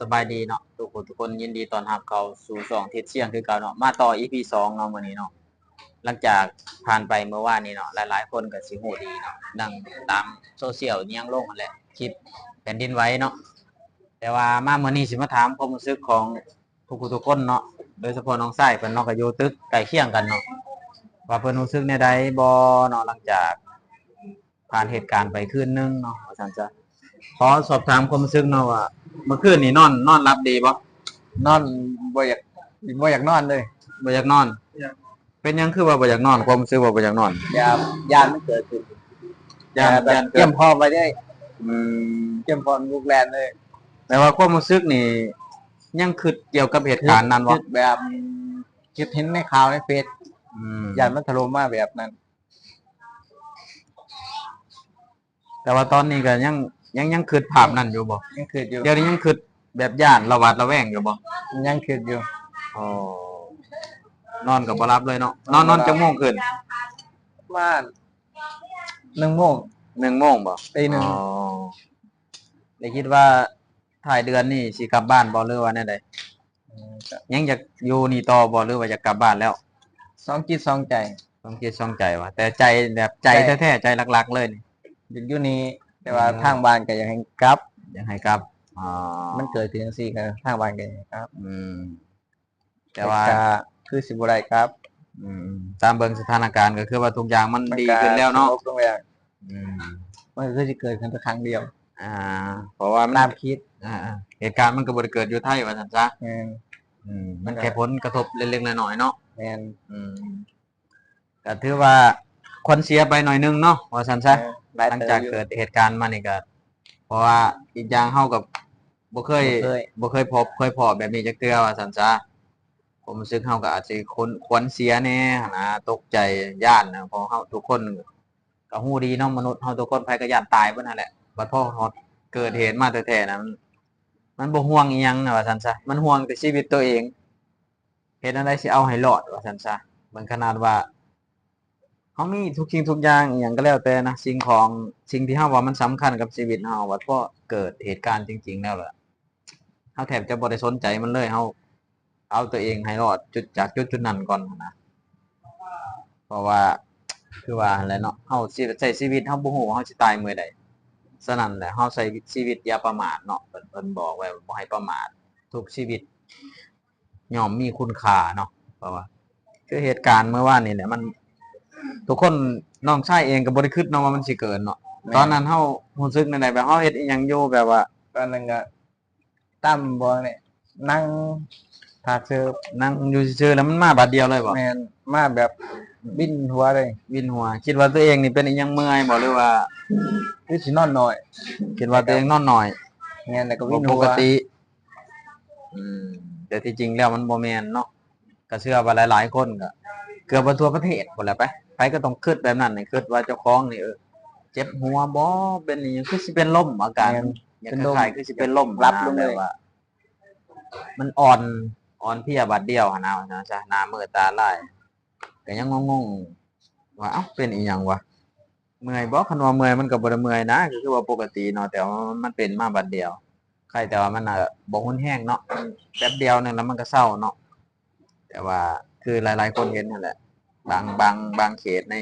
ສະບາຍດີເນາະ ທຸກຜູ້ທຸກຄົນ ຍິນດີຕ້ອນຮັບເຂົ້າສູ່ຊ່ອງທິດສຽງຄືເກົ່າເນາະ. ມາຕໍ່ ອີພີ ສອງເນາະ ມື້ນີ້ເນາະ. ຫຼັງຈາກຜ່ານໄປມື້ວານນີ້ເນາະ ຫຼາຍໆຄົນກໍຊິຮູ້ດີເນາະ ດັ່ງຕາມໂຊຊຽວອີ່ຫຍັງລົງຫັ້ນແຫຼະ ຄລິບແຜ່ນດິນໄຫວເນາະ. ແຕ່ວ່າມາມື້ນີ້ຊິມາຖາມຄວາມຮູ້ສຶກຂອງທຸກຜູ້ທຸກຄົນເນາະ ໂດຍສະເພາະນ້ອງຊາຍເພິ່ນເນາະ ກໍຢູ່ຕຶກໃກ້ຄຽງກັນເນາະ ວ່າເພິ່ນຮູ້ສຶກແນວໃດບໍ່ເນາະ ຫຼັງຈາກ ຜ່ານເຫດການໄປຄືນໜຶ່ງເນາະ ວ່າຊັ້ນຊະ. ຂໍສອບຖາມຄວາມຮູ້ສຶກເນາະວ່າ ເມື່ອຄືນນີ້ນອນ ນອນຫຼັບດີບໍ່? ນອນບໍ່ຢາກ ບໍ່ຢາກນອນເລີຍ. ບໍ່ຢາກນອນ? ເປັນຫຍັງຄືວ່າບໍ່ຢາກນອນ? ຄວາມຮູ້ສຶກວ່າບໍ່ຢາກນອນ? ຢ້ານ ຢ້ານມັນເກີດຂຶ້ນ. ຢ້ານ ຢ້ານເກີດ ກຽມພ້ອມໄວ້ເດ້. ອືມ ກຽມພ້ອມລຸກແລ່ນເລີຍ. ແປວ່າຄວາມຮູ້ສຶກນີ້ຍັງຄິດກ່ຽວກັບເຫດການນັ້ນບໍ່? ຄິດແບບ ຄິດເຫັນໃນຂ່າວໃນເຟສ. ອືມ ຢ້ານມັນຖະຫຼົ່ມມາແບບນັ້ນ. ແຕ່ວ່າຕອນນີ້ກໍຍັງ ຍັງ ຍັງຄິດພາບນັ້ນຢູ່ບໍ່? ຍັງຄິດຢູ່. ດຽວນີ້ຍັງຄິດແບບຢ້ານລະຫວາດລະແວງຢູ່ບໍ່? ຍັງຄິດຢູ່. ອໍ ນອນກໍບໍ່ຫຼັບເລີຍເນາະ. ນອນ ນອນຈັກໂມງຄືນ? ປະມານໜຶ່ງໂມງ. ໜຶ່ງໂມງບໍ່? ຕີໜຶ່ງ. ອໍ ໄດ້ຄິດວ່າທ້າຍເດືອນນີ້ຊິກັບບ້ານບໍ່ ຫຼືວ່າແນວໃດ? ອືມ ຍັງຢາກຢູ່ນີ້ຕໍ່ບໍ່ ຫຼືວ່າຢາກກັບບ້ານແລ້ວ? ສອງຈິດສອງໃຈ. ສອງຈິດສອງໃຈວ່າ ແຕ່ໃຈແບບໃຈແທ້ໆ ໃຈຫຼັກໆເລີຍນີ້ ຢາກຢູ່ນີ້ ແຕ່ວ່າ ອືມ ທາງບ້ານກໍຢາກໃຫ້ກັບ. ຢາກໃຫ້ກັບ. ອໍ ມັນເກີດຂຶ້ນຈັ່ງຊີ້ ກໍທາງບ້ານກໍຢາກໃຫ້ກັບ. ອືມ ແຕ່ວ່າ ແຕ່ກໍຄືຊິບໍ່ໄດ້ກັບ. ອືມ ຕາມເບິ່ງສະຖານະການກໍຄືວ່າທຸກຢ່າງມັນ ມັນ ດີຂຶ້ນແລ້ວເນາະ. ສະຫງົບລົງແລ້ວ. ອືມ ມັນກໍຄືຊິເກີດຂຶ້ນແຕ່ຄັ້ງດຽວ. ອ່າ ເພາະວ່າມັນ ຕາມຄິດ. ອ່າໆ ເຫດການມັນກໍບໍ່ໄດ້ເກີດຢູ່ໄທວ່າຊັ້ນຊະ. ແມ່ນ. ອືມ ມັນແຄ່ຜົນກະທົບເລັກໆນ້ອຍໆເນາະ. ແມ່ນ. ອືມ ກໍຖືວ່າຂວັນເສຍໄປໜ້ອຍໜຶ່ງເນາະ ວ່າຊັ້ນຊະ. ເອີ ຫຼັງຈາກເກີດເຫດການມານີ້ກໍ ເພາະວ່າອີກຢ່າງເຮົາກໍບໍ່ເຄີຍ ບໍ່ເຄີຍ ບໍ່ເຄີຍພົບເຄີຍພໍ້ແບບນີ້ຈັກເທື່ອວ່າຊັ້ນຊະ. ຄວາມຮູ້ສຶກເຮົາກໍອາດຊິ ຂວັນ ຂວັນເສຍແດ່ຫັ້ນນະ ຕົກໃຈ ຢ້ານນະ ເພາະເຮົາທຸກຄົນ ກໍຮູ້ດີເນາະ ມະນຸດເຮົາທຸກຄົນໃຜກໍຢ້ານຕາຍເບິດຫັ້ນແຫຼະ. ບັດພໍຮອດເກີດເຫດມາແທ້ໆນະ ມັນ ມັນບໍ່ຫ່ວງອີ່ຫຍັງນະ ວ່າຊັ້ນຊະ ມັນຫ່ວງແຕ່ຊີວິດຕົວເອງ ເຮັດແນວໃດຊິເອົາໃຫ້ລອດ ວ່າຊັ້ນຊະ. ເບິ່ງຂະໜາດວ່າເຮົາມີທຸກສິ່ງທຸກຢ່າງ ອີ່ຫຍັງກໍແລ້ວແຕ່ນະ ສິ່ງຂອງ ສິ່ງທີ່ເຮົາວ່າມັນສຳຄັນກັບຊີວິດເຮົາ ບັດພໍເກີດເຫດການຈິງໆແລ້ວລະ ເຮົາແທບຈະບໍ່ໄດ້ສົນໃຈມັນເລີຍ ເຮົາເອົາຕົວເອງໃຫ້ລອດຈຸດ ຈາກຈຸດໆນັ້ນກ່ອນຫັ້ນນະ. ເພາະວ່າຄືວ່າຫັ້ນແຫຼະເນາະ ເຮົາຊິໃຊ້ຊີວິດ ເຮົາບໍ່ຮູ້ວ່າເຮົາຊິຕາຍມື້ໃດ. ສະນັ້ນແຫຼະ ເຮົາໃຊ້ຊີວິດຢ່າປະໝາດເນາະ ເພິ່ນ ເພິ່ນບອກໄວ້ວ່າບໍ່ໃຫ້ປະໝາດ ທຸກຊີວິດຍ່ອມມີຄຸນຄ່າເນາະ. ເພາະວ່າຄືເຫດການເມື່ອວານນີ້ແຫຼະ ມັນ ທຸກຄົນ ນ້ອງຊາຍເອງກໍບໍ່ໄດ້ຄິດເນາະວ່າມັນຊິເກີດເນາະ. ແມ່ນ. ຕອນນັ້ນເຮົາຮູ້ສຶກແນວໃດ ແບບເຮົາເຮັດອີ່ຫຍັງຢູ່ ແບບວ່າ ຕອນນັ້ນກໍ ຕຳບໍ່ນີ້ ນັ່ງຖ້າເສີບ ນັ່ງຢູ່ຊື່ໆ ແລ້ວມັນມາບາດດຽວເລີຍບໍ່? ແມ່ນ ມາແບບວິນຫົວເລີຍ. ວິນຫົວ ຄິດວ່າຕົວເອງນີ້ເປັນອີ່ຫຍັງ ເມື່ອຍບໍ່ ຫຼືວ່າ ຄືຊິນອນໜ້ອຍ? ຄິດວ່າຕົວເອງນອນໜ້ອຍ. ແມ່ນ ແລ້ວກໍວິນຫົວ ປົກກະຕິ. ອືມ ແຕ່ທີ່ຈິງແລ້ວມັນບໍ່ແມ່ນເນາະ. ກໍເຊື່ອວ່າຫຼາຍໆຄົນກໍເກືອບວ່າທົ່ວປະເທດພຸ້ນແຫຼະໄປ ໃຜກໍຕ້ອງຄິດແບບນັ້ນ ຄິດວ່າເຈົ້າຂອງນີ້ ເອີ ເຈັບຫົວບໍ່ ເປັນອີ່ຫຍັງ ຄືຊິເປັນລົມ ອາການ ແມ່ນ ຫຍັງ ເປັນລົມ ຄ້າຍໆຄືຊິເປັນລົມ ຫຼັບລົງເລີຍ ແບບວ່າມັນອ່ອນ ອ່ອນເພຍບາດດຽວຫັ້ນນະ ວ່າຊັ້ນຊະ ໜ້າມືດຕາລາຍ. ກໍຍັງງົງໆວ່າ ເອົ້າ ເປັນອີ່ຫຍັງວະ ເມື່ອຍບໍ່? ຄັນວ່າເມື່ອຍມັນກໍບໍ່ໄດ້ເມື່ອຍນະ ກໍຄືວ່າປົກກະຕິເນາະ ແຕ່ວ່າມັນເປັນມາບາດດຽວ. ໄຄແຕ່ວ່າມັນ ເອີ ບໍ່ຮຸນແຮງເນາະ ແປັບດຽວໜຶ່ງແລ້ວມັນກໍເຊົາເນາະ. ແຕ່ວ່າຄືຫຼາຍໆຄົນເຫັນຫັ້ນແຫຼະ ບາງ ບາງ ບາງເຂດໃນ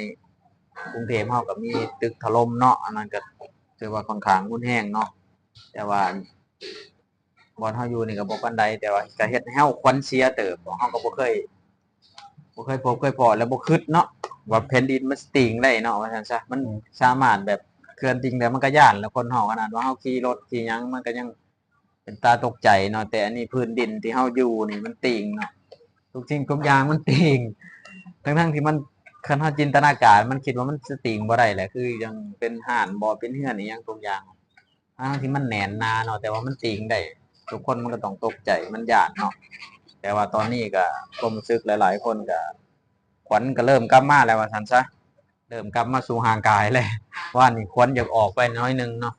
ກຸງເທບເຮົາກໍມີຕຶກຖະຫຼົ່ມເນາະ ອັນນັ້ນກໍຖືວ່າຂ້ອນຂ້າງຮຸນແຮງເນາະ. ແຕ່ວ່າບ່ອນເຮົາຢູ່ນີ້ກໍບໍ່ປານໃດ ແຕ່ວ່າກໍເຮັດໃຫ້ເຮົາຂວັນເສຍເຕີບ ເຮົາກໍບໍ່ເຄີຍ ບໍ່ເຄີຍພົບເຄີຍພໍ້ ແລະ ບໍ່ຄິດເນາະວ່າແຜ່ນດິນມັນຊິຕີງໄດ້ເນາະ ວ່າຊັ້ນຊະ. ມັນ ອືມ ສາມາດແບບເຄື່ອນຕິງໄດ້ ມັນກໍຢ້ານແຫຼະ ຄົນເຮົາ ຂະໜາດວ່າເຮົາຂີ່ລົດຂີ່ຫຍັງ ມັນກໍຍັງເປັນຕາຕົກໃຈເນາະ. ແຕ່ອັນນີ້ພື້ນດິນທີ່ເຮົາຢູ່ນີ້ມັນຕີງເນາະ ທຸກສິ່ງທຸກຢ່າງມັນຕີງ ທັງໆທີ່ມັນ ຄັນເຮົາຈິນຕະນາການ ມັນຄິດວ່າມັນຊິຕີງບໍ່ໄດ້ແຫຼະ ຄືຍັງເປັນຮ້ານບໍ່ ເປັນເຮືອນອີ່ຫຍັງທຸກຢ່າງ ທັງທີ່ມັນແໜ້ນໜາເນາະ ແຕ່ວ່າມັນຕີງໄດ້ ທຸກຄົນມັນກໍຕ້ອງຕົກໃຈ ມັນຢ້ານເນາະ. ແຕ່ວ່າຕອນນີ້ກໍຄວາມຮູ້ສຶກຫຼາຍໆຄົນກໍ ຂວັນກໍເລີ່ມກັບມາແລ້ວວ່າຊັ້ນຊະ ເລີ່ມກັບມາສູ່ຮ່າງກາຍແລ້ວ. ວານນີ້ຂວັນຢາກອອກໄປໜ້ອຍໜຶ່ງເນາະ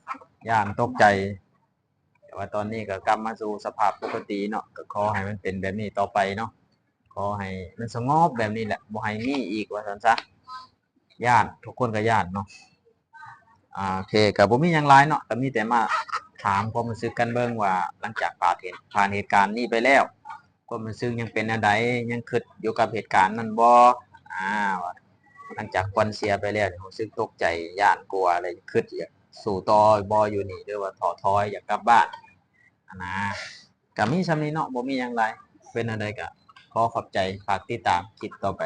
ຢ້ານຕົກໃຈ ແຕ່ວ່າຕອນນີ້ກໍກັບມາສູ່ສະພາບປົກກະຕິເນາະ. ກໍຂໍໃຫ້ມັນເປັນແບບນີ້ຕໍ່ໄປເນາະ ຂໍໃຫ້ມັນສະຫງົບແບບນີ້ແຫຼະ ບໍ່ໃຫ້ມີອີກວ່າຊັ້ນຊະ. ຢ້ານ ທຸກຄົນກໍຢ້ານເນາະ. ອ່າ ໂອເຄ ກໍບໍ່ມີຫຍັງຫຼາຍເນາະ ກໍມີແຕ່ມາ ຖາມຄວາມຮູ້ສຶກກັນເບິ່ງວ່າ ຫຼັງຈາກຜ່ານເຫດ ຜ່ານເຫດການນີ້ໄປແລ້ວ ຄວາມຮູ້ສຶກຍັງເປັນແນວໃດ? ຍັງຄິດຢູ່ກັບເຫດການນັ້ນບໍ່? ອາ ວ່າຫຼັງຈາກຄວັນເສຍໄປແລ້ວ ຮູ້ສຶກຕົກໃຈ ຢ້ານ ກົວ ແລະ ຄິດຢາກສູ້ຕໍ່ບໍ່ຢູ່ນີ້ ຫຼືວ່າທໍ້ຖອຍ ຢາກກັບບ້ານຫັ້ນນະ. ກະມີສ່ຳນີ້ເນາະ ບໍ່ມີຫຍັງຫຼາຍ. ເປັນແນວໃດກະຂໍຂອບໃຈ, ຝາກຕິດຕາມຄລິບຕໍ່ໄປ.